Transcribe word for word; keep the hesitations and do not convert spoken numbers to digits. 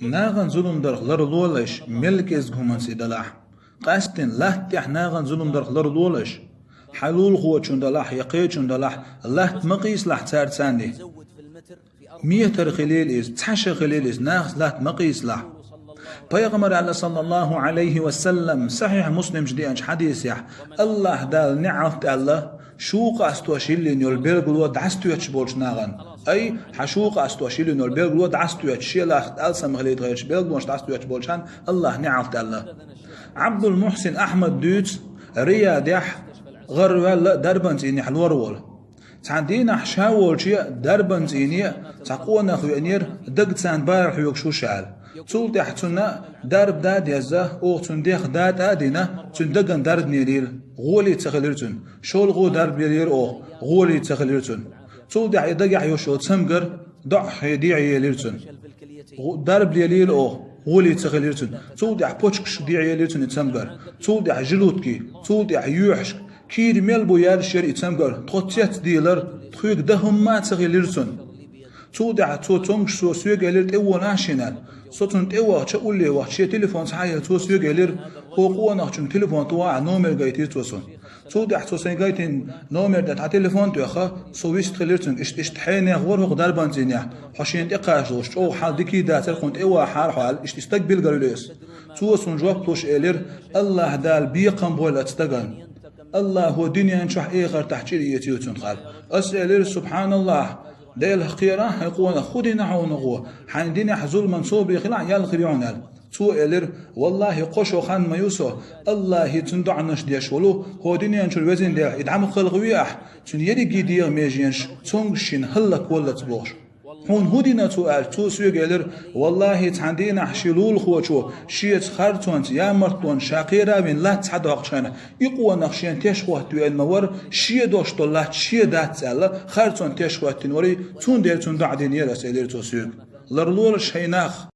Наган зулум дарх ларлолаш, мел кӀезиг хӀуманца и далахь. Къаьстина латта тӀехь наган зулум дарх ларлолаш. Хьан лулахочун далахь, я кхечун далахь, латта ма къийсалахь царца цхьана. Метр хилийла иза, цхьа ша хилийла иза, нахаца латта ма къийсалахь. Пайхамара аьлла, саллаллаху Ӏалайхи ва саллам, сахьихь Муслим чу деанчу хьадисехь, АллахӀ Дала неӀалт аьлла, шу къастош йиллина йолу билгало дӀасатоьттуш болчу нахана. Ай, хьан шу къастош йиллина йолу билгало дӀасатоьттуш, шен лахта алсам хилийта гӀерташ билгалонаш дӀасатоьттуш болчарна АллахӀ неӀалт аьлла. Ӏабдул-Мухьсин Ахьмад дуьйцу Риядехь гӀарваьлла дарбан цӀийнехь лор волу. Цхьана дийнахь ша волче а, дарбан цӀийне а цхьа къонах веанера, дага царна бара хьоьгуш ву ша аьлла. Цул тӀаьхьа цунна дарба да а дезна, оха цунна дегӀ да тӀе а дина, цуьнан дагна дарба лелийра, гӀоле ца хилира цуьнан. ШолгӀа дарба лелийра оха, гӀоле ца хилира цуьнан. Цул тӀаьхьа и дагехь йолуш йолу цамгар доӀахь дехьа елира цуьнан. ГӀу-, дарба лелийра оха, гӀоле ца хилира цуьнан. Цул тӀаьхьа почкаш дехьа елира цуьнан и цамгар. Цул тӀаьхьа желудки, цул тӀаьхьа йоьхьашка. Кийра мел бу яьлла шера и цамгар, тхо цец дийлар, тхоьга дан хӀумма а ца хилира цунна. Цул тӀаьхьа цо цомгуш, со соьга элира, тӀе вонаш хӀинца. Со цунна тӀе вахча, улле вахча, шен телефон схьаелла, цо соьга элира, хӀокху къонахчуьнга телефон тоха ахь, номер гайтира цо суна. Цул тӀаьхьа цо сайн гайтина номер тӀе тхан телефон тоьхна, со вист хилира цуьнга, иштта, иштта хьенех вара хӀокху дарбан цӀийнехь, хьо шена тӀекхачалуш, чӀогӀа хьал дика дацара, хьуна тӀе вахьара хьо аьлла, иштта и стаг билгалвелира аса. Цо суна жоп луш элира, АллахӀ Дала бекхам бойла оцу стагана. АллахӀо дуьнен чохь, эхартахь чӀир эцийла цуьнан хьал. Ас элира, субхьаналлахӀ, Делах кхерахь, хьайн къонах хӀун дина хьуна гӀо, хьайна динехь зуламан собаре хилахь, ял хир ю хьуна аьлла. Цо элира, валлахӀи, кхо шо хан ма ю со, АллахӀе цуьнан доӀанаш деш волу, хӀокху дуьнен чуьра везина Дела, и дӀа ма кхалхаве ахь, цуьнан ерриге дегӀан меженаш цомгушшина хӀаллакваллалц бохуш. Хьуна хӀун дина цо аьлча, цо соьга элира, валлахӀи, цхьана дийнахь шен лулахочо шеца харцонца, ямартлонца ша кхера а вина латта схьадоккхучу хенахь, и къонах шена теш хӀотта веана ма вара, шен долуш долу латта шен дац аьлла, харцонца теш хӀоттийна вара, цундела цунна доӀа динера ас, элира цо соьга. Ларлолаш хӀай нах!